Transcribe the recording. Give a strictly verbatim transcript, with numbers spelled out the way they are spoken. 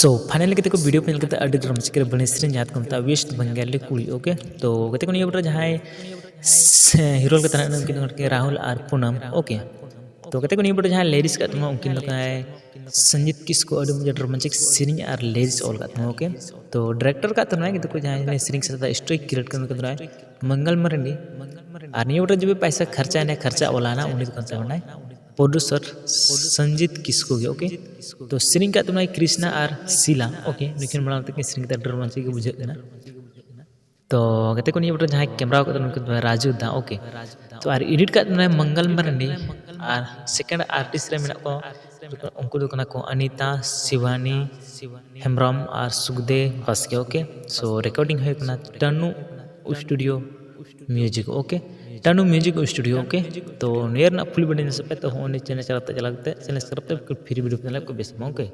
ᱛᱚ finally ᱜᱟᱛᱮ ᱠᱚ, video ᱯᱮ ᱧᱮᱞ ᱠᱟᱛᱮ ᱟᱹᱰᱤ ᱨᱚᱢᱚᱡᱽ ᱠᱮᱫᱟ, ᱵᱟᱹᱲᱤᱡ ᱥᱮᱨᱮᱧ ᱡᱟᱦᱟᱸ ᱠᱚ ᱢᱮᱛᱟᱜᱼᱟ West Bengali ᱠᱩᱲᱤ, okay? ᱛᱚ ᱜᱟᱛᱮ ᱠᱚ, ᱱᱤᱭᱟᱹ ᱵᱚᱴᱟ ᱡᱟᱦᱟᱸᱭ ᱦᱤᱨᱳᱞ ᱠᱟᱛᱮ ᱢᱮᱱᱟᱜ ᱩᱱᱠᱤᱱ ᱫᱚ ᱨᱟᱦᱩᱞ ᱟᱨ ᱯᱩᱱᱟᱢ, okay? ᱛᱚ ᱜᱟᱛᱮ ᱠᱚ, ᱱᱤᱭᱟᱹ ᱵᱚᱴᱟ ᱡᱟᱦᱟᱸᱭ lyrics ᱠᱟᱜ ᱛᱟᱵᱚᱱᱟ ᱩᱱᱠᱤᱱ ᱫᱚ ᱠᱟᱱᱟᱭ ᱥᱚᱧᱡᱤᱛ ᱠᱤᱥᱠᱩ, ᱟᱹᱰᱤ ᱢᱚᱡᱽ ᱟᱹᱰᱤ ᱨᱚᱢᱟᱱᱴᱤᱠ ᱥᱮᱨᱮᱧ ᱟᱨ lyrics ᱚᱞ ᱠᱟᱜ ᱛᱟᱵᱚᱱᱟ, okay? ᱛᱚ director ᱠᱟᱜ ᱛᱟᱵᱚᱱᱟᱭ ᱜᱟᱛᱮ ᱠᱚ ᱡᱟᱦᱟᱸᱭ ᱥᱮᱨᱮᱧ ᱥᱟᱶᱛᱮ story create ᱠᱟᱜ ᱛᱟᱵᱚᱱᱟᱭ ᱢᱚᱝᱜᱚᱞ ᱢᱟᱨᱟᱱᱰᱤ᱾ ᱟᱨ ᱱᱤᱭᱟᱹ ᱵᱚᱴᱟ ᱡᱩᱫᱤ ᱯᱚᱭᱥᱟ ᱠᱷᱚᱨᱪᱟ ᱮᱱᱟ, ᱠᱷᱚᱨᱪᱟ ᱚᱞᱟᱱᱟ, ᱩᱱᱤ ᱫᱚ ᱠᱟᱱ ᱛᱟᱵᱚᱱᱟᱭ producer ᱥᱚᱧᱡᱤᱛ ᱠᱤᱥᱠᱩ ᱜᱮ, okay? ᱛᱚ ᱥᱮᱨᱮᱧ ᱠᱟᱜ ᱛᱟᱵᱚᱱᱟᱭ ᱠᱨᱤᱥᱱᱟ ᱟᱨ ᱥᱤᱞᱟ, okay? ᱱᱩᱠᱤᱱ ᱢᱟᱲᱟᱝ ᱛᱮᱠᱤᱱ ᱥᱮᱨᱮᱧ ᱠᱟᱫᱟ, ᱟᱹᱰᱤ ᱨᱚᱢᱟᱱᱴᱤᱠ ᱜᱮ ᱵᱩᱡᱷᱟᱹᱜ ᱠᱟᱱᱟ᱾ ᱛᱚ ᱜᱟᱛᱮ ᱠᱚ, ᱱᱤᱭᱟᱹ ᱵᱚᱴᱟ ᱡᱟᱦᱟᱸᱭ camera ᱠᱟᱫᱟ ᱩᱱᱠᱩ ᱫᱚ ᱨᱟᱡᱩ ᱫᱟ, okay? ᱛᱚ ᱟᱨ edit ᱠᱟᱜ ᱛᱟᱵᱚᱱᱟᱭ ᱢᱚᱝᱜᱚᱞ ᱢᱟᱨᱟᱱᱰᱤ ᱟᱨ second artist ᱨᱮ ᱢᱮᱱᱟᱜ ᱠᱚᱣᱟ, ᱩᱱᱠᱩ ᱫᱚ ᱠᱟᱱᱟ ᱠᱚ ᱚᱱᱤᱛᱟ, ᱥᱤᱵᱟᱱᱤ ᱦᱮᱢᱵᱨᱚᱢ ᱟᱨ ᱥᱩᱠᱫᱮᱵ ᱵᱟᱥᱠᱮ, okay? So recording ᱦᱩᱭ ᱠᱟᱱᱟ ᱴᱟᱱᱩ studio music, okay? ᱴᱟᱱᱩ music studio, okay? ᱛᱚ ᱱᱤᱭᱟᱹ ᱨᱮᱱᱟᱜ full video ᱧᱮᱞ ᱥᱟᱯᱮ, ᱛᱚ ᱦᱚᱸᱜᱼᱚᱭ channel ᱪᱟᱞᱟᱣ ᱠᱟᱛᱮ, channel subscribe ᱠᱟᱛᱮ free video ᱯᱮ ᱧᱮᱞᱟ, ᱠᱷᱩᱵ ᱵᱮᱥ, okay?